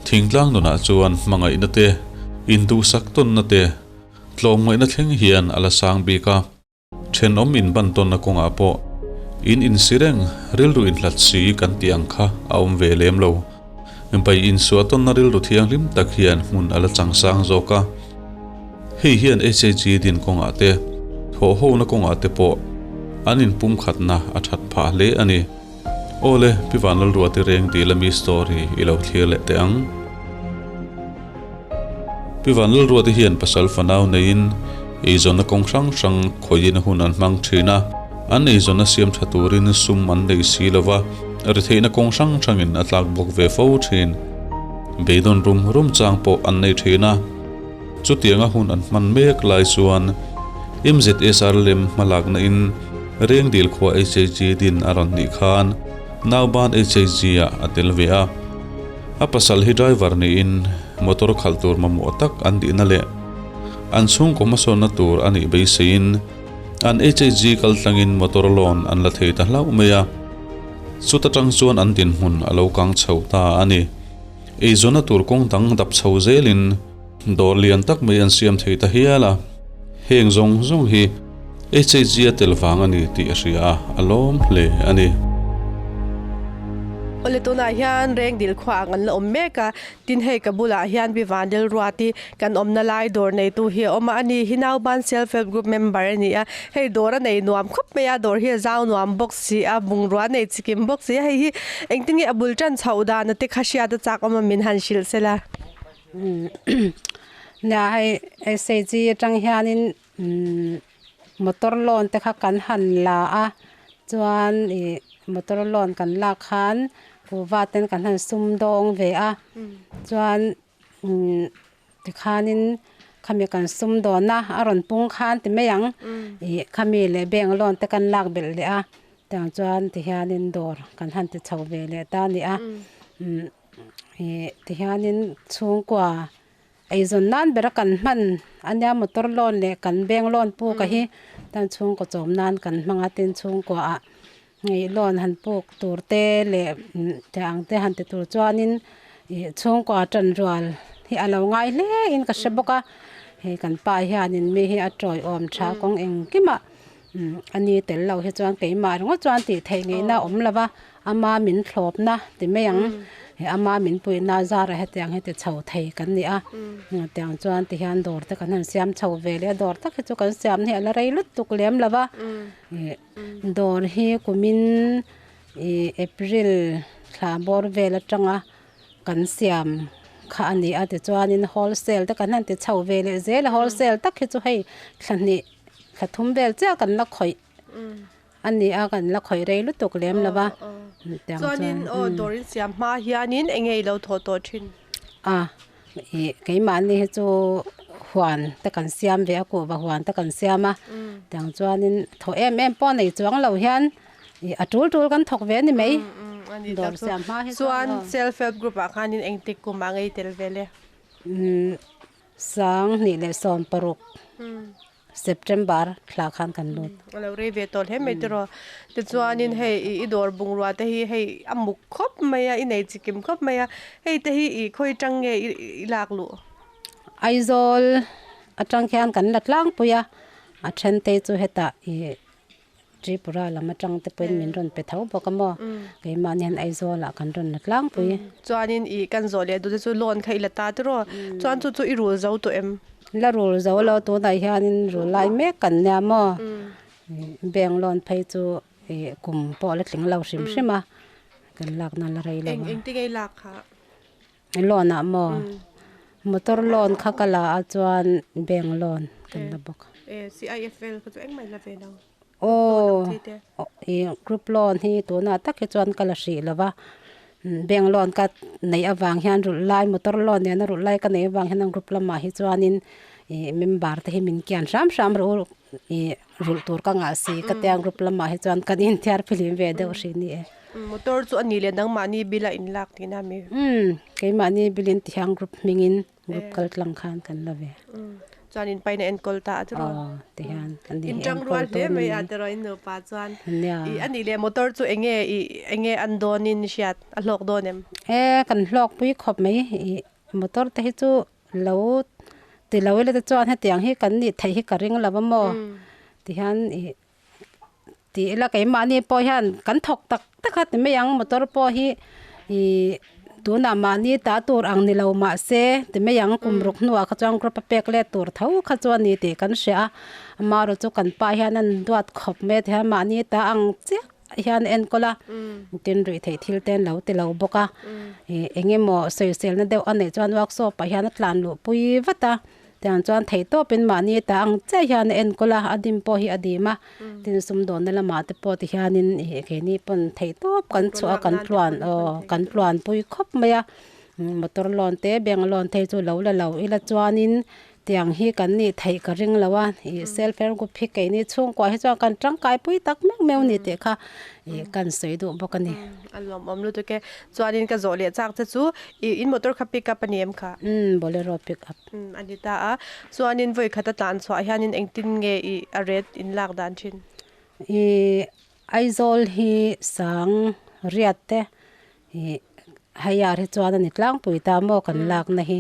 Thingtlang nunah chuan hmangaihna te, induhsak tawnna te, tlawmngaihna thleng hian a la sang bik a. Thenawm inbantawnna kawngah pawh in insi reng, rilru inhlat si kan tih ang kha a awm ve lem lo. Bai insuah tawnna rilru thianghlim tak hian hmun a la chang sang zawk a. Hei hian HAG din kawngah te, thawhhona kawngah te pawh an inpumkhatna a that phah hle a ni. Awle, Pi Vanlalruati reng dil ami story i lo thlir leh teh ang. Pi Vanlalruati hian pasal fanau neiin eizawnna kawng hrang hrang khawiin hun an hmang thin a, an eizawnna siam tha turin sum an nei si lo va, retheihna kawng hrang hrangin a tlak bawk ve fo thin. Beidawn rum rum chang pawh an nei thin a. Chutianga hun an hman mek lai chuan MZSR lem hmalakna in Rengdil khua HAG din a rawn nih khan Nauban HAG ah a tel ve a. A pasal hi driver niin motor khalh tur mamawh tak an dihna leh an chhungkaw hmasawnna tur a nih beiseiin an HHG kal tlangin motor loan an la thei ta hlauh mai a. Chuta tang chuan an dinhmun a lo kang chho ta a ni. Eizawnna tur kawng dang dap chho zelin dawr lian tak mai an siam thei ta hial a. Heng zawng zawng hi HHG a tel vang a ni tih a hria a, a lawm hle a ni. Awle tunah hian Rengdil khua ang an la awm mek a, tin hei ka bulah hian Pi Vandel Ruati kan awmna lai dawr neitu hi a awm a, ani hi Nauban Self Help Group member a ni a, hei dawr a nei nuam khawp mai a, dawr hi a zau nuam bawk si a, bungrua a nei chikim bawk si a, hei hi engtin nge a bul tan chhoh dan a te kha hriat a chak awm a min han hrilh sela. Nia hei SAG atang hianin motor loan te kha kan han la a chuan ih motor loan kan lak khan kuhva ten kan han sum dawng ve a chuan tikhanin khami kan sum dawn a a rawn pung khan ti mai ang ih khami leh bank loan te kan lak belh leh a tiang chuan tihianin dawr kan han ti chho ve leh ta a ni a. Ih tihianin chhungkua eizawn nan bera kan hman ania motor loan leh kan bank loan puk a hi tan chhungkaw chawm nan kan hmang a tin chhungkua ah ih loan han puk tur te leh tih ang te han ti tur chuanin ih chhungkua tan rual hi a lo ngai hle in ka hre bawk a hei kan pa hianin mi hi a tawiawm tha kawng engkimah. A ni tel lo hi chuan keimah ringawt chuan tih theih ngeihna a awm lo va, ama min thlawpna ti mai ang, hei ama min puihna zarah hetiang hi ti chho thei kan ni a, tiang chuan ti hian dawr te kan han siam chho ve leh a, dawr tak hi chu kan siam hi a la rei lutuk lem lo va, ih dawr hi kumin ih April thla bawr vel atanga kan siam kha a ni a, tichuanin wholesale te kan han ti chho ve leh zel a, wholesale tak hi chu hei thla hnih. Thla thum vel chiah kan la khawih a ni a, kan la khawih rei lutuk lem lo va. Chuanin aw dawr in siam hma hianin eng nge i lo thawh tawh thin? A, ih keimahni hi chu huan te kan siam ve a, kuhva huan te kan siam a, tiang chuanin thawh em em pawh nei chuang lo hian ih a tul tul kan thawk ve a ni mai. Dawr siam hma hi chuan self help group ah khanin engtik kum ah ngei tel vel e? 2016 September thla khan kan lut. A lo rei ve tawh hle mai tiraw. Tichuanin hei i dawr bungrua te hi hei a muk khawp mai a, i nei chikim khawp mai a, hei te hi i khawi tang nge i lak luh? Aizawl atang khian kan la tlangpui a, a then te chu hetah i Tripura lam atang te pawhin min rawn pe tho bawk a maw? Keimahni hian Aizawlah kan rawn la tlangpui. Chuanin i kan zawh leh duh te chu loan kha i la ta tiraw? Chuan chu chu i rul zo tawh em? La rul zo lo tunah hianin rul lai mek kan nia maw? Bank loan phei chu ih kum pawh la tling lo hrim hrim a, kan lakna la rei lo a. Eng engtin nge i lak kha? Loan ah maw? Motor loan kha ka la a chuan bank loan kan la bawk. CIFL kha chu engmah in la ve lo. Aw group loan hi tunah tak hi chuan ka la hrih lo va, bank loan ka neih avang hian rulh lai motor loan nena rulh lai ka neih avang hian group lamah hi chuanin ih member te hi min kian hram hram rawh u ih rulh tur ka ngah si ka tia group lamah hi chuan kan inthiar philim ve deuh hrih ni e. Motor chu a ni leh nangmahni bill a in lak tihna mi? Umm, keimahni bill in tihian group hmingin group kal tlang khan kan la ve. Chuan in paina enkawl ta a tiraw? Aw ti hian ani hi enkawl hle mai a tiraw in nupa chuan. Nia. I ani leh motor chu enge i enge an dawn in i hriat a hlawk dawn em? E kan hlawk pui khawp mai i motor te hi chu lo ti lo ila te chuan hetiang hi kan nih theih hi ka ring lo a maw ti hian i Tih ila keimahni pawh hian kan thawk tak tak a ti mai ang motor pawh hi ih tunah mahni ta tur ang ni lo mahse ti mai ang kum ruk hnuah kha chuan group a pek let tur tho kha chu a ni tih kan hria a amaherawh chu kan pa hian a duat khawp mai a ti hian mahni ta ang chiah hian a enkawl a tin ruih theih thil te an lo ti lo bawk a ih eng emaw sawiselna deuh a neih chuan workshop ah hian a tlan luh pui vat a. Tiang chuan theih tawpin mahni ta ang chiah hian a enkawl a, a dim pawh hi a dim a, tin sumdawnna lamah te pawh tihianin ih keini pawn theih tawp kan chhuah a kan tluan aw kan tluan pui khawp mai a, motor loan te bank loan te hi chu lo la lo ila chuanin tiang hi kan nih theih ka ring lo a, ih self help group hi keini chhungkua hi chuan kan tangkai pui tak meuh meuh a ni tih kha ih kan sawi duh bawk a ni. A lawmawm lutuk e, chuanin ka zawh leh chak che chu ih in motor kha pick up a ni em kha? Umm bolero pick up. Umm a ni ta a, chuanin vawi khat a tlan chhuah hianin engtin nge i a ret in lak dan thin? I Aizawl hi sang riat te i hei ar hi chuan a ni tlangpui ta maw kan lakna hi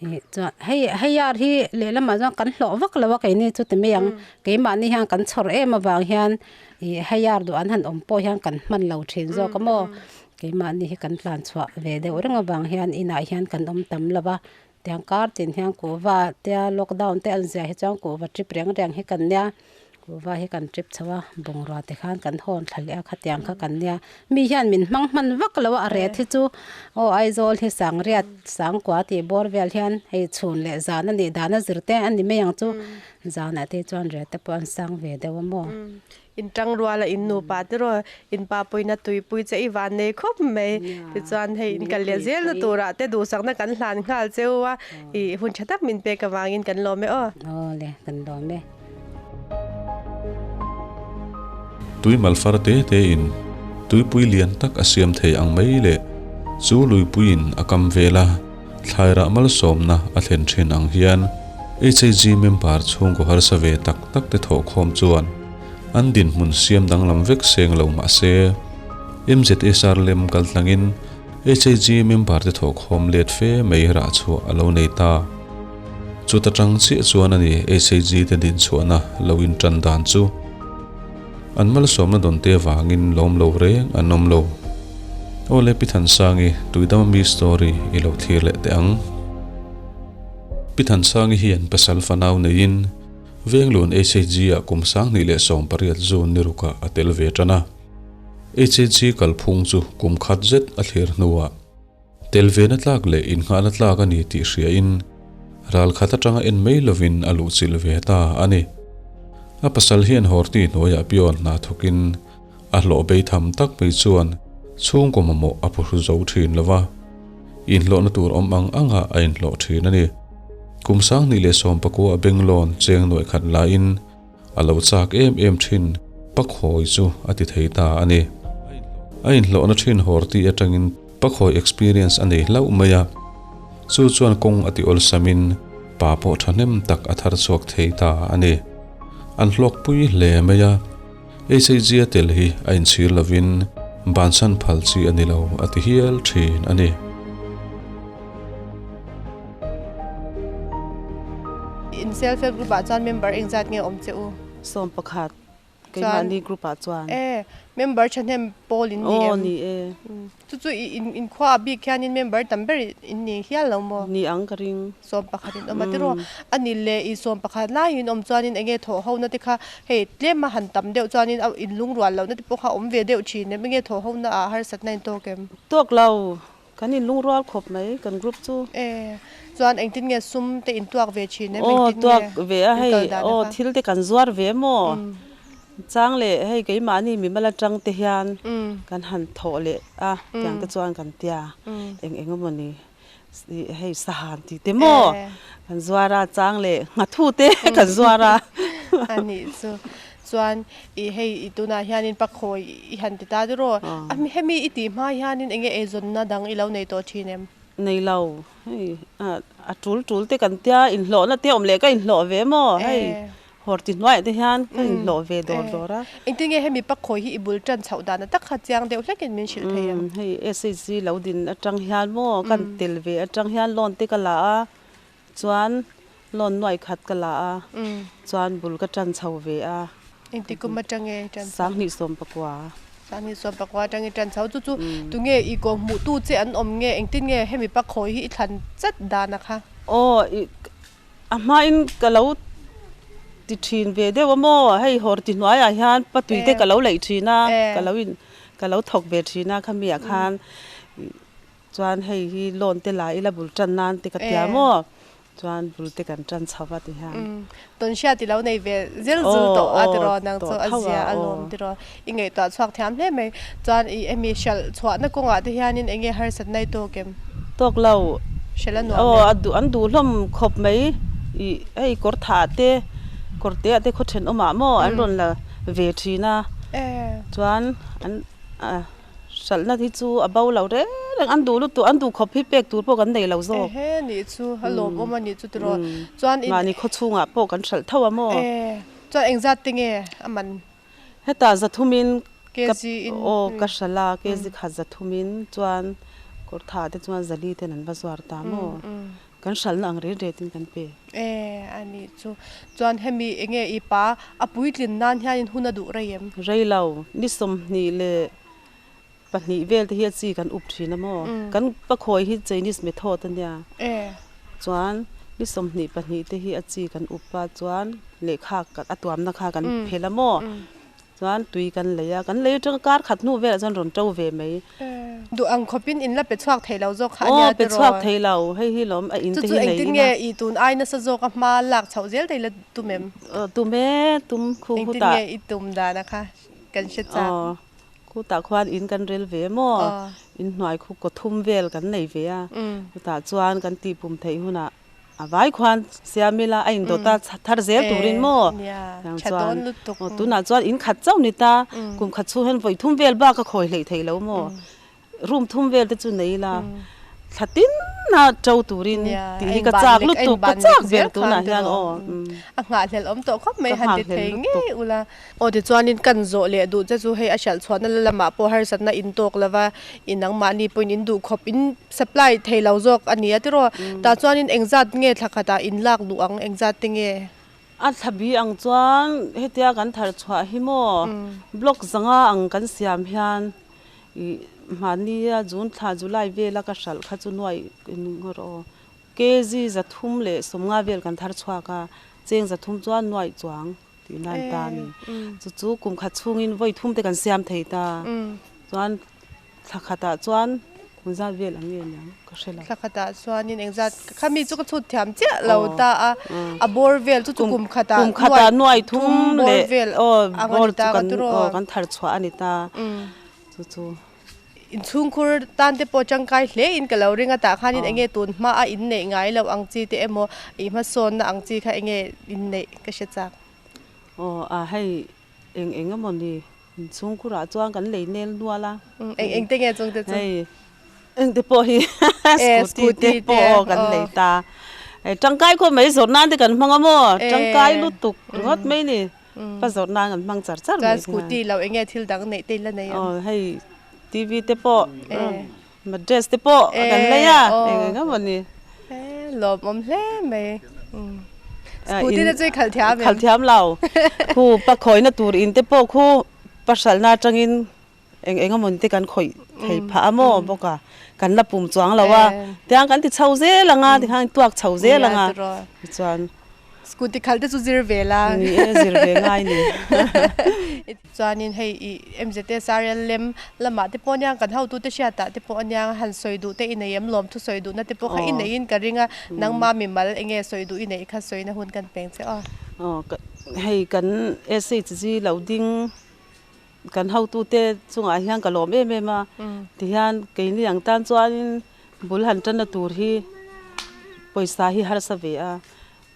i chuan hei hei ar hi lehlamah chuan kan hlawh vak lo a keini chu ti mai ang keimahni hian kan chhawr em avang hian i hei ar duh an han awm pawh hian kan hman lo thin zawk a maw keimahni hi kan tlan chhuah ve deuh reng avang hian inah hian kan awm tam lo va. Tiang kar tin hian kuhva tia lockdown te an ziah hi chuan kuhva trip reng reng hi kan nia kuhva hi kan trip chho a bungrua te khan kan hawn thla leh a khatiang kha kan nia mi hian min hmang hman vak lo a a ret hi chu aw Aizawl hi sangriat sangkua tih bawr vel hian hei chhun leh zan a nih dan a zir te a ni mai ang chu zanah te chuan ret te pawh an sang ve deuh a maw. In tangrual a in nupa te rawh in pa puina tuipui che i van nei khawp mai tichuan hei in kal leh zel na turah te duhsakna kan hlan nghal cheu a i hun tha tak min pek avangin kan lawm e aw. Aw le kan lawm e. Tui malfar te te in tuipui lian tak a siam thei ang mai leh chu luipuiin a kam vel a thlairah malsawmna a thlen thin ang hian HAG member chhungkaw harsa ve tak tak te thawhkhawm chuan an dinhmun siam danglam vek seng lo mah se MZSR lem kaltlangin HAG member te thawhkhawm let fe mai rah chhuah a lo nei ta. Chuta tang chiah chuan a ni HAG te dinchhuahna lo intan dan chu. An malsawmna dawn te avangin lawm lo reng an awm lo. Aw le Pi Thansangi, Tuidama mi story i lo thlir leh teh ang. Pi Thansangi hian pasal fanau neiin Venglun HHG ah kum 2018 June ni rukah a tel ve tan a. HHG kalphung chu kum khat zet a thlir hnuah tel vena tlak leh innghahna tlak a ni tih hriain ral khat atanga en mai lovin a luhchilh ve ta a ni. A pasal hian Horti hnuaiah pion hna thawkin A hlawh bei tham tak mai chuan chhungkaw mamawh a phuhru zo thin lo va, inhlawhna tur awm ang anga a inhlawh thin a ni. Kum 2019 a Benglawn cheng nuaih khat laiin a lo chak em em thin Pakhawi chu a ti thei ta a ni. A inhlawhna thin Horti atangin Pakhawi experience a nei hlauh mai a, chu chuan kawng a ti awlsamin pa pawh thahnem tak a thar chhuak thei ta a ni. An hlawkpui hle mai a. HHG a tel hi a inchhir lovin bansan phal chi a ni lo a ti hial thin a ni. In self help group ah chuan member engzat nge awm che u? 11 keimahni group ah chuan. E member thahnem pawl in ni em? Aw ni e. Chu chu i in inkhua bik hianin member tam ber in ni hial lo maw? Ni ang ka ring. 11 in awm a tiraw? A ni leh i 11 laiin awm chuanin enge thawh ho na te kha hei tlem a han tam deuh chuanin a in lungrual lohna te pawh kha awm ve deuh thin em? Enge thawh ho na ah harsatna in tawk em? Tawk lo, kan in lungrual khawp mai kan group chu. E, chuan engtin nge sum te in tuak ve thin em? Aw Engtin nge tuak ve a in hei kal dan aw kha? thil te kan zuar ve maw? Chang leh hei keimahni mimal atang te hian kan han thawh leh a tiang te chuan kan tia eng eng emawni hei sahan tih te maw kan zuar a chang leh nghathu te kan zuar a. A nih chu chuan i hei i tunah hianin pakhawi i han ti ta tiraw a hemi i tih hma hianin enge eizawnna dang i lo nei tawh thin em? Nei lo, hei a tul tul te kan tia inhlawhna te awm leh ka inhlawh ve maw hei hawr ti hnuaiah te hian ka inhlawh ve dawr dawr a. Engtin nge hemi pakhawi hi i bul tan chhoh dan a tak kha chiang deuh hlekin min hrilh thei ang? Hei SHG lo din atang hian maw kan tel ve atang hian loan te ka la a, chuan loan nuai khat ka la a, chuan bul ka tan chho ve a. Engti kum atang nge i tan chho? 2019. 2019 atang i tan chho. Chu chu tunge i kawhhmuh tu che an awm nge? Engtin nge hemi pakhawi hi i thlan chat dan a kha? Aw, i a hmain ka lo ti thin ve deuh a maw? Hei hawr ti hnuaiah hian patui te ka lo leih thin a, ka lo in ka lo thawk ve thin a khami ah khan chuan hei hi loan te la ila bul tan nan te ka tia maw? Chuan bul te kan tan chho va ti hian. Tawn hriat i lo nei ve zil zul tawh a tiraw nang chu a zia a lawm tiraw i ngaihtuah chhuak thiam hle mai. Chuan i hemi hralh chhuahna kawngah te hianin eng nge harsatna i tawk em? Tawk lo. Hralh a nuam em? Aw a duh an duh hlawm khawp mai i hei kawr thah te kawr te ah te khaw thenawmah maw an rawn la ve thin a chuan an a. Hralhna hi chu a bo lo reng reng, an duh lutuk, an duh khawp hi pek tur pawh kan nei lo zawk. Ehe nih chu, a lawmawm a nih chu tiraw. Chuan in. Mahni khaw chhungah pawh kan hralh tho a maw? E, chuan engzat te nge a man? Hetah zathumin ka KG in. Aw ka hralh a, KG khat zathumin chuan kawr tha te chuan zali ten an va zuar ta maw? Kan hralhna ang reng retin kan pe. E, a nih chu. Chuan hemi enge i pa a puitlin nan hianin hun a duh rei em? Rei lo, ni 22 vel te hi a chi kan up thin a maw? Kan pakhawi hi Chinese method a nia. E. Chuan ni 22 te hi a chi kan up a, chuan lehkha a tuamna kha kan phel a maw? Chuan tui kan lei a, kan lei atanga kar khat hnu velah chuan rawn to ve mai. Duh ang khawpin in la pe chhuak thei lo zawk kha a nia tiraw? Aw, pe chhuak thei lo, hei hi lawm a in te hi nei ila. Chu chu engtin nge i tun ai nasa zawk a hma lak chhoh zel thei la tum em? Aw, tum e, tum khu khutah. Engtin nge i tum dan a kha kan hre chak. Aw, khutah khuan in kan rel ve maw? In hnuai khu kaw thum vel kan nei ve a, chutah chuan kan tihpum theih hunah A vai khuan siam ila a indawt a thar zel turin maw? Tiang chuan aw tunah chuan in khat chauh ni ta, kum khat chhung hian vawi thum vel bak a khawi hleih theih lo maw? Room thum vel te chu nei ila thla tin a to turin tih hi ka chak lutuk, ka chak ber tunah hian aw. A nghahhlelh awm tawh khawp mai han ti thei ngei ula. Aw tichuanin kan zawh leh duh che chu hei a hralh chhuahna la lamah pawh harsatna in tawk lova i nangmahni pawhin in duh khawp in supply thei lo zawk a ni a tiraw. Tah chuanin engzat nge thla khatah in lak duh ang engzat te nge? A thla bi ang chuan hetia kan thar chhuah hi maw block zanga ang kan siam hian ih mahnia June thla July vela ka hralh kha chu nuaih in ngawr aw kg 350 vel kan thar chhuak a cheng 300 chuan nuaih chuang. Tih nan ta a ni. Chu chu kum khat chhungin vawi thum te kan siam thei ta. Chuan thla khatah chuan kum zat vel ang nge niang ka hre lo. Thla khatah chuanin engzat kha mi chu ka chhut thiam chiah lo ta a. A bawr vel chu chu kum khatah kum khatah nuai thum leh aw bawr chu kan aw kan thar chhuah a ni ta. Chu chu. Inchhungkhur tan te pawh tangkai hle in ka lo ring a tah khanin enge tun hma a inneih ngai loh ang chi te emaw ih hmasawnna ang chi kha enge inneih ka hre chak. Aw a hei eng eng emaw ni inchhungkhurah chuan kan lei nel nual a. Eng eng te nge chung te chu? Hei eng te pawh hi scooty te pawh kan lei ta. Hei tangkai khawp mai zawrh nan te kan hmang a maw tangkai lutuk ringawt mai ni. Pa zawrh nan an hmang char char mai Chuan scooty lo enge thil dang neih te ila nei ang. Aw hei TV te pawh mattress te pawh kan lei a eng eng emaw ni. Lawmawm hle mai. Scooty te chu i khalh thiam em? Khalh thiam lo. Khu pa khawihna tur in te pawh khu pa hralhna atangin eng eng emaw ni te kan khawih thei phah a maw bawk a kan la pum chuang lo a tiang kan ti chho zel ang a tikhan tuak chho zel ang a tichuan Scooty khal te chu zir ve la. Ni e zir ve ngai ni. Chuanin hei i MZSRL lem lamah te pawh aniang kan hotute hriatah te pawh aniang han sawi duh te i nei em lawm thu sawi duhna te pawh kha i neiin ka ring a nangma mimal enge sawi duh i neih kha sawina hun kan peng che aw. Aw hei kan SHG lo ding Kan hotute chungah hian ka lawm em em a, tihian keini ang tan chuanin bul han tanna tur hi pawisa hi harsa ve a,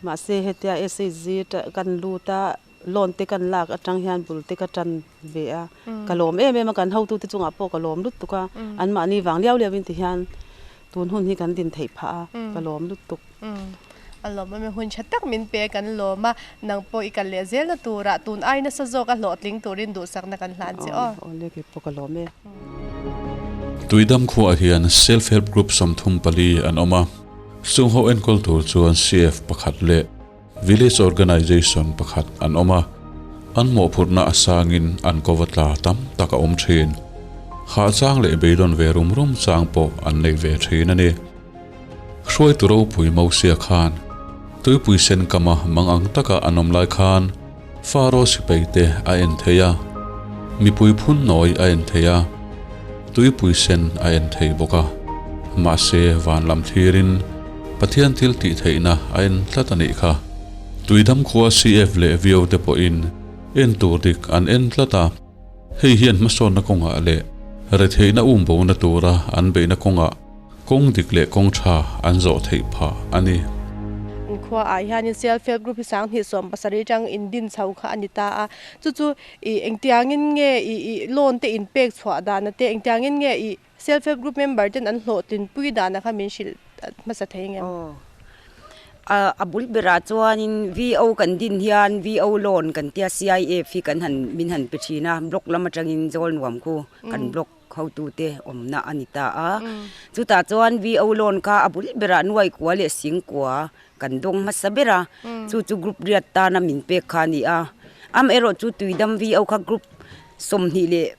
mahse hetia SHG kan lut a, loan te kan lak atang hian bul te ka tan ve a, ka lawm em em a, kan hotute chungah pawh ka lawm lutuk a, anmahni vang liau liauin tihian. Tun hun hi kan din theih phah a, ka lawm lutuk. A lawmawm e, hun tha tak min pe kan lawm a, nang pawh i kal leh zelna turah tun ai nasa zawk a hlawhtling turin duhsakna kan hlan che aw. Awle kei pawh ka lawm e. Tuidam khuaah hian Self Help Group 34 an awm a, chung ho enkawl tur chuan CF pakhat leh Village Organization pakhat an awm a, an mawhphurhna a sangin an kova tla tam tak a awm thin. Hahchang leh beidawn ve rum rum chang pawh an nei ve thin a ni. Hruaitu ropui Mosia khan tuipui sen kama mang ang taka an awm lai khan Faro sipai te a en thei a, mipui phun nawi a en thei a, tuipui sen a en thei bawk a. Mahse van lam thlirin Pathian thil tih theihna a en tlat a nih kha. Tuidam khua CF leh VO te pawhin en tur dik an en tlat a. Hei hian hmasawnna kawngah leh retheihna umbona tura an beihna kawngah kawng dik leh kawng tha an zawh theih phah a ni. Khua ah hianin Self Help Group hi 2017 tang in din chho kha a ni ta a, chu chu ih engtiangin nge ih ih loan te in pek chhuah dana te engtiangin nge ih Self Help Group member ten an hlawhtlinpui dana kha min hrilh hmasa thei ngem? Aw. A bul berah chuanin VO kan din hian VO loan kan tia CIF hi kan han min han pe thin a, block lam atangin zawl nuam khu kan block hotute awmna a ni ta a. Chutah chuan VO loan kha a bul berah nuai kua leh sing kua kan dawng hmasa ber a, chu chu group riat tana min pek kha a ni a. Amaherawh chu tuidam VO kha group 26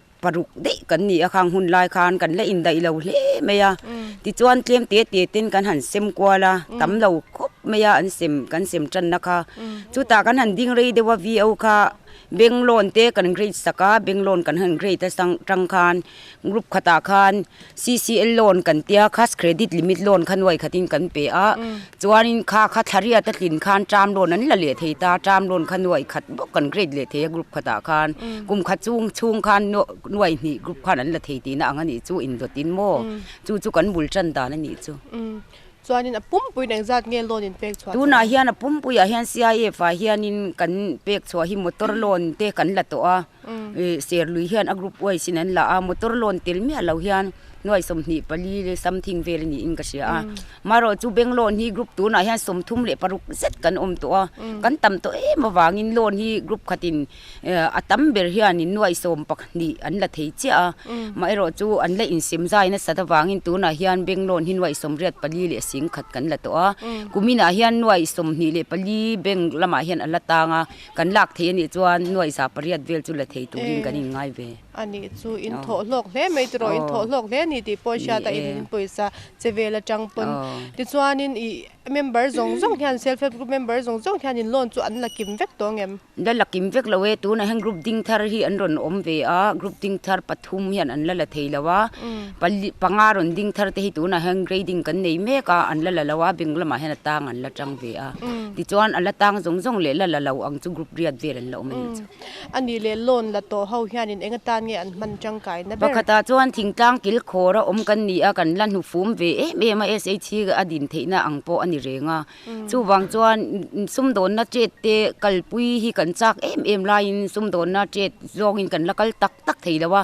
daih kan ni a, khang hun lai khan kan la indaih lo hle mai a. Tichuan tlem te te ten kan han sem kual a, tam lo khawp mai a an sem kan sem tanna kha. Chutah kan han ding rei deuh a VO kha bank loan te kan grade sak a, bank loan kan han grade a sang tang khan group khatah khan CCL loan kan tia cash credit limit loan kha nuai khatin kan pe a. Chuanin kha kha thlariat a tlin khan term loan an la leh thei ta, term loan kha nuai khat bawk kan grade leh thei a group khatah khan. Kum khat chung chhung khan nuai hnih group khan an la thei tihna ang a nih chu indawtin maw? Chu chu kan bul tan dan a nih chu. Chuanin a pumpuiin engzat nge loan in pek chhuah? Tunah hian a pumpuiah hian CIF ah hianin kan pek chhuah hi motor loan te kan la tawh a, Serlui hian a group wise in an la a, motor loan tel miah lo hian nuai 24 leh something vel a niin ka hria a. Marawh chu bank loan hi group tunah hian 36 zet kan awm tawh a, kan tam tawh em avangin loan hi group khatin A tam ber hianin nuai 12 an la thei chiah a, amaherawh chu an la insem zai nasat avangin tunah hian bank loan hi nuai 84 leh 10,000 kan la tawh a, kuminah hian nuai 24 bank lamah hian a la tang a, kan lak thei anih chuan nuai 800 vel chu la thei turin kan inngai ve. A nih chu in thawh hlawk hle mai tiraw, in thawh hlawk hle a ni tih pawh hriat a in pawisa che vel atang pawn tichuanin ih member zawng zawng hian self help group member zawng zawng hianin loan chu an la kim vek tawh ang em? La la kim vek lo e, tunah hian group ding thar hi an rawn awm ve a, group ding thar pathum hian an la la thei lo a, pali panga rawn ding thar te hi tunah hian grading kan nei mek a, an la la lo a, bank lamah hian a tang an la tang ve a, tichuan a la tang zawng zawng leh la la lo ang chu group riat vel an la awm a nih chu. A nih leh loan la tawh ho hianin eng atan nge an hman tangkai na ber? Pakhatah chuan thingtlang kil khawr a awm kan ni a, kan la hnufum ve em em a, SHC a din theihna ang pawh a ni reng a. Chuvang chuan sumdawnna chet te kalpui hi kan chak em em laiin sumdawnna chet zawngin kan la kal tak tak thei lo a,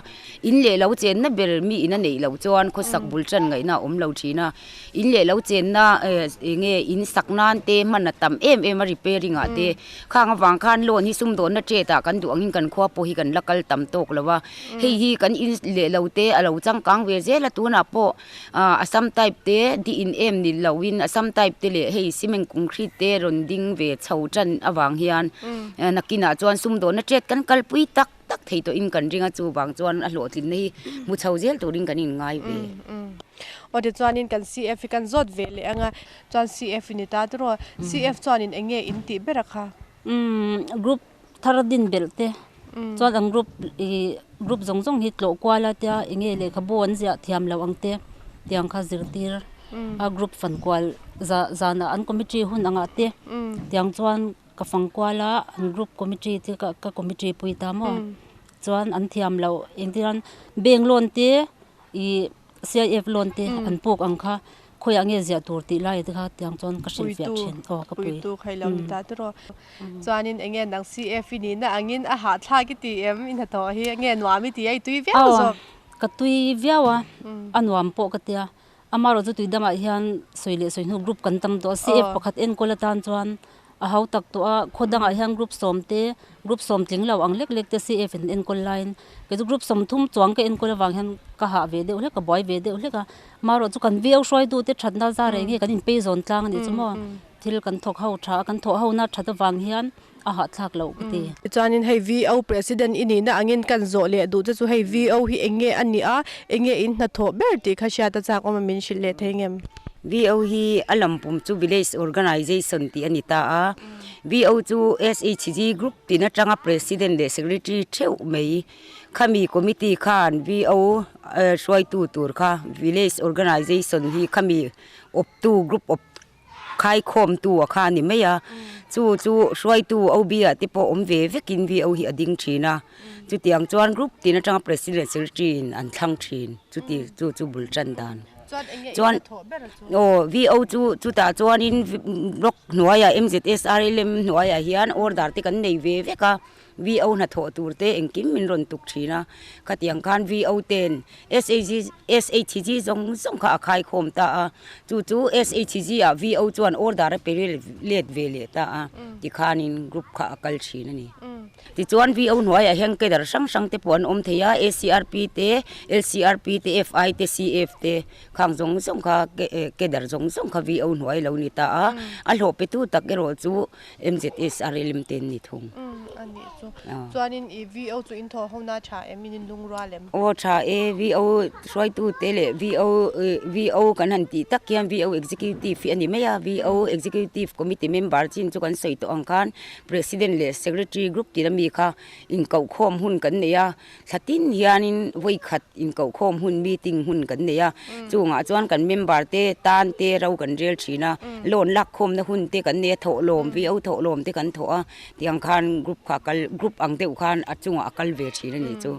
in leh lo chenna ber mi in a neih loh chuan khawsak bul tan ngaihna a awm lo thin a, in leh lo chenna eng nge in sak nan te hman a tam em em a repairing ah te khang avang khan loan hi sumdawnna chet ah kan duh angin kan khua pawh hi kan la kal tam tawk lo a, hei hi kan in leh lo te a lo changkang ve zel a tunah pawh. Assam type te di in em ni lo in Assam type te leh hei cement concrete te rawn ding ve chho tan avang hian nakinah chuan sumdawnna tet kan kalpui tak tak thei tawh in kan ring a chuvang chuan a hlawhtlinna hi hmu chho zel turin kan inngai ve. Aw tichuanin kan CF hi kan zawt ve leh ang a, chuan CF i ni ta tiraw? CF chuanin eng nge in tih ber a kha? Group thar din belh te chuan an group ih group zawng zawng hi tlawh kual a tia eng nge lehkhabu an ziah thiam loh ang te tiang kha zirtir a group fan kual za zanah an committee hun angah te tiang chuan ka fang kual a an group committee te ka ka committee pui ta maw chuan an thiam loh engtiran bank loan te ih CIF loan te an puk ang kha khawiah nge ziah tur tih lai te kha tiang chuan ka hrilh fiah thin aw ka pui. Puitu kha ilo ni ta tiraw. Chuanin eng nge nang CF i nihna angin a hahthlak i ti em i hnathawh hi eng nge nuam i ti a i tui viau zawk. Ka tui viau a, a nuam pawh ka tia. Amaherawh chu tuidamah hian sawi leh sawi hnu group kan tam tawh a, CF pakhat enkawl atan chuan a hau tak tawh a, khaw dangah hian group sawm te group sawm tling lo ang lek lek te CF in enkawl laiin kei chu group sawmthum chuang ka enkawl avang hian ka hah ve deuh hlek ka buai ve deuh hlek a, amaherawh chu kan viau hruaitu te thatna zar reng hi kan inpei zawn tlang a nih chu maw thil kan thawk ho tha a kan thawh ho na that avang hian a hahthlak loh ka ti. Tichuanin hei VO President i nihna angin kan zawh leh duh che chu hei VO hi eng nge a nih a, eng nge in hnathawh ber tih kha hriat a chak awm a min hrilh leh thei ngem? VO hi a lampum chu Village Organization tih a ni ta a, VO chu SHG Group tin atanga President leh Secretary theuh mai khami Committee khan VO hruaitu tur kha Village Organization hi khami awptu group awp Khaikhawmtu a kha a ni mai a, chu chu hruaitu OB ah te pawh awm ve vekin VO hi a ding thin a, chutiang chuan group tin atanga President Secretary in an thlang thin, chuti chu chu bul tan dan. Chuan aw VO chu chutah chuanin block hnuaiah MZSRLM hnuaiah hian order te kan nei ve vek a, VO hnathawh tur te engkim min rawn tuk thin a, khatiang khan VO ten SHG SHG zawng zawng kha a khaikhawm ta a, chu chu SHG ah VO chuan order a pe let ve leh ta a, tikhanin group kha a kal thin a ni. Tichuan VO hnuaiah hian cadre hrang hrang te pawh an awm thei a, ACRP te, LCRP te, FI te, CF te khang zawng zawng kha cadre zawng zawng kha VO hnuai a lo ni ta a, a hlawh petu tak erawh chu MZSRLM te an ni thung. Umm a nih chu. Chuanin i VO chu in thaw ho na tha em in in lungrual em? Aw tha e, VO hruaitu te leh VO VO kan han tih tak hian VO Executive hi a ni mai a, VO Executive Committee member chin chu kan sawi tawh ang khan President leh Secretary group tina mi kha inkohkhawm hun kan nei a, Thla tin hianin vawi khat inkohkhawm hun meeting hun kan nei a, chungah chuan kan member te tan te ro kan rel thin a, loan lakkhawmna hun te kan nei a, thawhlawm viau thawhlawm te kan thawh a, tiang khan group kha a kal group ang deuh khan a chungah a kal ve thin a nih chu.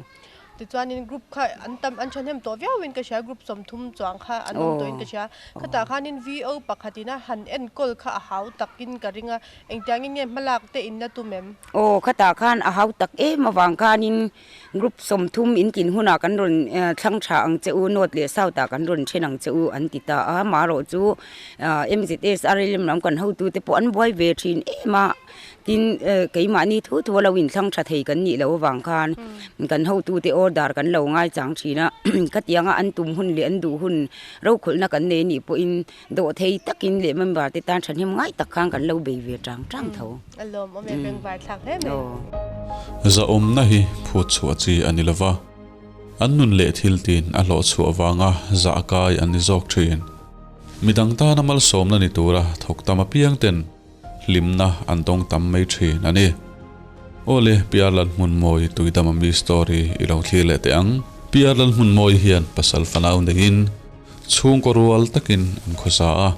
Tichuanin group kha an tam an thahnem tawh viauin ka hria, group 30 chuang kha an awm tawhin ka hria. Khatah khanin VO pakhatin a han enkawl kha a hau takin ka ring a, Engtiangin nge hmalak te in la tum em? Aw, khatah khan a hau tak em avang khanin group 30 in tlin hunah kan rawn thlang tha ang che u, North leh South ah kan rawn then ang che u an ti ta a, marawh chu MZS RLM lam kan hotute pawh an buai ve thin em a, tin keimahni thu thu a lo inthlang tha thei kan nih loh avang khan kan hotute order kan lo ngaichang thin a, khatianga an tum hun leh an duh hun rokhawlhna kan nei nih pawhin Dawh thei takin leh member te tan thahnem ngai tak khan kan lo bei ve tang tang tho. A lawm awm e, bengvar thlak hle mai. Zahawmna hi phut chhuah chi a ni lova, an nun leh thil tin a hlawh chhuah vanga zah kai an ni zawk thin. Midang tana malsawmna ni tura thawk tam apiang ten hlimna an dawng tam mai thin a ni. Awle, PR Lalhmunmawi Tuidama mi story i lo thlir leh teh ang. PR Lalhmunmawi hian pasal fanau neiin chhungkaw rual takin an khawsa a.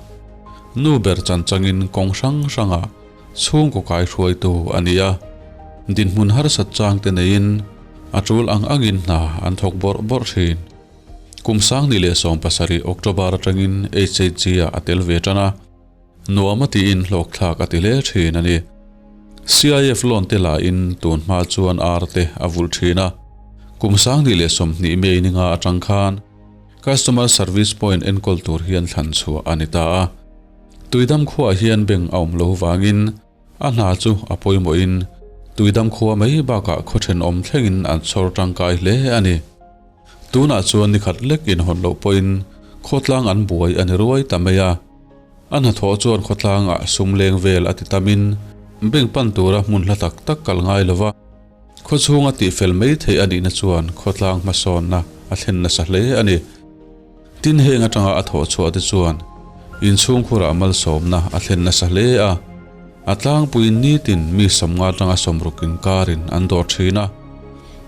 Nu ber chan changin kawng hrang hrangah chhungkaw kaihruaitu a ni a. Dinhmun harsat changte neiin a tul ang angin hna an thawk bawrh bawrh thin. Kum 2017 October atangin HHG-ah a tel ve tan a. Nuam a tiin hlawkthlak a ti hle thin a ni. CIF loan te lahin tun hma chuan ar te a vulh thin a. Kum 2020 May ninga atang khan Customer Service Point enkawl tur hian thlan chhuah a ni ta a. Tuidam khuaah hian bank a awm lo vangin a hna chu a pawimawhin Tuidam khua mai bakah khaw thenawm thlengin an chhawr tangkai hle a ni. Tunah chuan nikhat lek inhawn loh pawhin khawtlang an buai a ni ruai ta mai a. A hnathawh chuan khawtlangah sum leng vel a ti tamin bank pan tura hmun hla tak tak kal ngai lo va, khaw chhunga tihfel mai theih a nihna chuan khawtlang hmasawnna a thlen nasa hle a ni. Tin heng atanga a thawh chhuah te chuan inchhungkhurah malsawmna a thlen nasa hle a, a tlangpuiin nitin mi 50 atanga 60 inkarin an dawr thin a,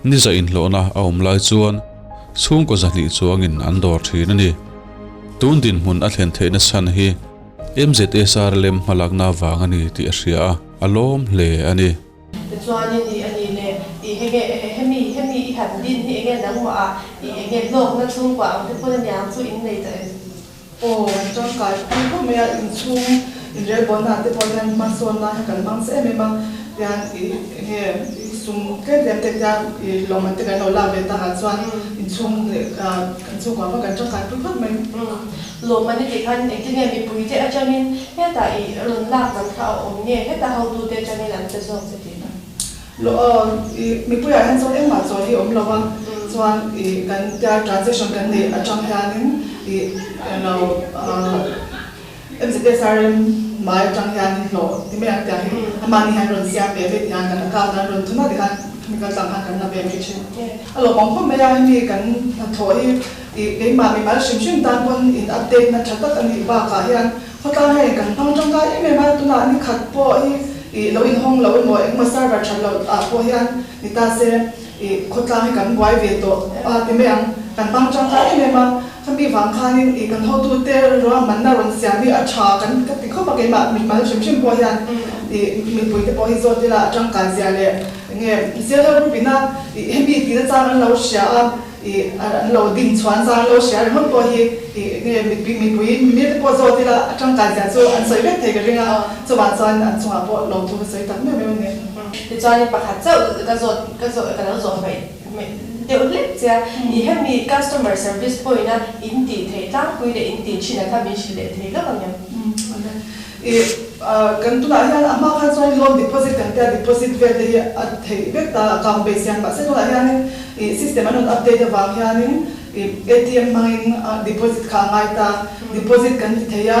ni za inhlawhna a awm lai chuan chhungkaw 200 chuangin an dawr thin a ni. Tun dinhmun a thlen theihna chhan hi MZSRLM hmalakna vang a ni tih a hria a, a lawm hle a ni. Tichuanin i a ni le, i henge hemi hemi i han din hi enge nangmah ah i enge hlawkna chhungkua ang te pawn aniang chu in nei ta em? Aw, tangkai pui khawp mai a, inchhung inrelbawnna ah te pawh hian hmasawnna hi kan hmang che em em a, tihian i enge. sum tlem tlem te tia i lawmman te kan lo lak ve takah chuan inchhung leh kan chhungkua pawh kan tangkai pui phawt mai. Lawmman i tih khan engtin nge mipuite atangin hetah i rawn lak man kha a awm nge heta hotute atangin an pe zawk che tih kha? I mipuiah hian chuan engmah chawi hi a awm lo a, chuan i kan tia transaction kan neih atang hianin i lo MZSRM mai atang hianin hlawh ti mai ang tiang hi amahni hian rawn siam ve ve tiang kan account an rawn thun a tikhan khami kal tlang khan kan la ve mai thin. A lawmawm khawp mai a, hemi kan hnathawh hi i keimah mimal hrim hrim tan pawn in update na tha tak a nih bakah hian khawtlang hian kan hmang tangkai em em a, tunah ni khat pawh hi i lo inhawng lo emaw engemaw server that loh ah pawh hian ni ta se i khawtlang hi kan buai ve tawh a ti mai ang, kan hmang tangkai em em a, khami vang khanin i kan hotute ruahmanna rawn siam hi a tha kan ka ti khawp a, keimah mimal hrim hrim pawh hian i mipuite pawh hi zawt ila a tangkai zia leh enge zirlai group ina i hemi tihna chang an lo hria a. I an lo din chhuan zan lo hria ringawt pawh hi i nge mipui mipui mimir te pawh zawt ila a tangkai zia chu an sawi vek thei ka ring a, chuvang chuan an chungah pawh lo thu ka sawi tak meuh meuh a ni. Tichuan i pakhat chauh ka zawt ka zawh ka lo zawh hmaih hmaih deuh hlek che a, i hemi customer service point a in tih theih tlangpui leh in tih thin a kha min hrilh leh thei lawk ang em? I kan tunah hian a hma khan chuan loan deposit kan tia deposit vel te hi a theih vek ta account base hian mahse tunah hianin i system an rawn update avang hianin i atm hmangin deposit kha a ngai ta deposit kan ti thei a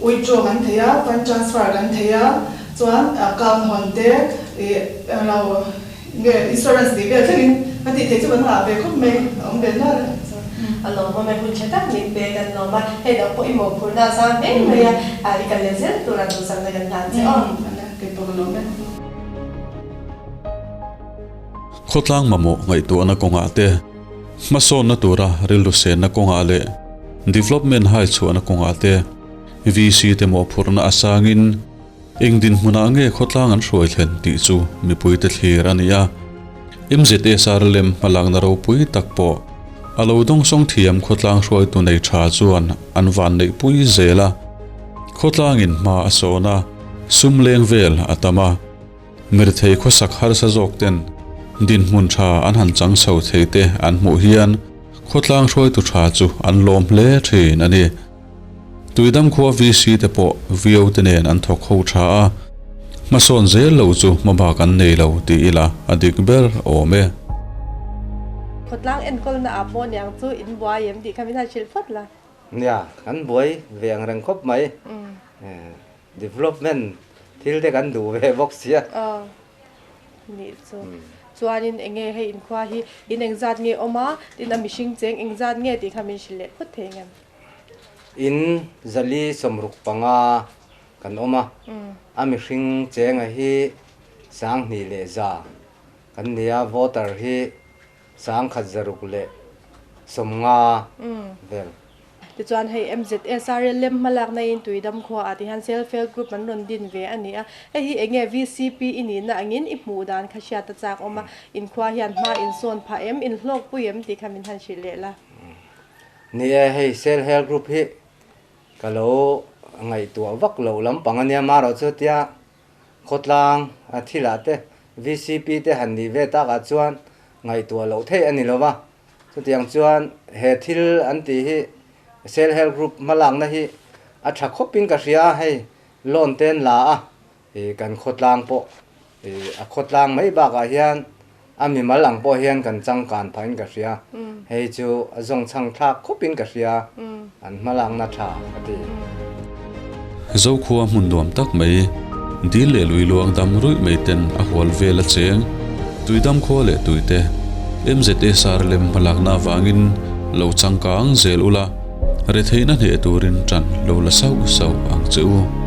withdraw kan thei a fund transfer kan thei a chuan account hawn te i englo nge insurance tih vel thlengin ka tih theih chu kan ngah ve khawp mai a awm ve nual a. A lawmawm e, hun tha tak min pe kan lawm a, hei dang pawh i mawhphurhna a zam hle mai a, i kal leh zel tura duhsakna kan hlan che aw. Kei pawh ka lawm e. Khawtlang mamawh ngaihtuahna kawngah te, hmasawnna tura rilru senna kawngah leh development hai chhuahna kawngah te VC te mawhphurhna a sangin, Eng dinhmunah nge khawtlang an hruai thlen tih chu mipuite thlir a ni a, MZSR lem hmalakna ropui tak pawh a lo dawngsawng thiam khawtlang hruaitu nei tha chuan an vanneihpui zel a. Khawtlangin hma a sawn a, sum leng vel a tam a, mirthei khawsak harsa zawk ten dinhmun tha an han chang chho thei te an hmuh hian khawtlang hruaitu tha chu an lawm hle thin a ni. Tuidam khua VC te pawh VO te nen an thawk ho tha a, hmasawn zel lo chu hmabak an nei lo ti ila a dik ber awm e. Khawtlang enkawlna ah pawh niang chu in buai em tih kha min han hrilh phawt la. Nia, kan buai ve ang reng khawp mai. Development thil te kan duh ve bawk sia. Aw, nih chu. Chuanin enge hei inkhua hi in engzat nge awm a, tin a mihring cheng engzat nge tih kha min hrilh leh phawt thei ngem. In zali 65 kan awm a, a mihring chenga hi 2000 leh 100 kan ni a, voter hi 1150 vel. Tichuan hei MZSRL lem hmalakna in Tuidam khua ah tihian Self Help Group an rawn din ve a ni a, hei hi enge VCP i nihna angin i hmuh dan kha hriat a chak awm a, inkhua hian hma insawn phah em, inhlawkpui em tih kha min han hrilh leh la. Ni e, hei Self Help Group hi ka lo ngaihtuah vak loh lampang a nia, marawh chu tia khawtlang a thilah te VCP te han nih ve takah chuan ngaihtuah loh theih a ni lo va, chutiang chuan he thil an tih hi Self Help Group hmalakna hi a tha khawpin ka hria a, hei loan te an la a, I kan khawtlang pawh i a khawtlang mai bakah hian a mimal ang pawh hian kan changkan phahin ka hria. Hei chu a zawngchhang thlak khawpin ka hria, an hmalakna tha ka ti. Zokhua hmun nuam tak mai, dil leh lui luang dam ruih mai ten a hual vel a cheng, Tuidam khua leh tuite, MZSR lem hmalakna avangin lo changkang zel ula, retheihna hneh turin tan lo la sauh sauh ang che u.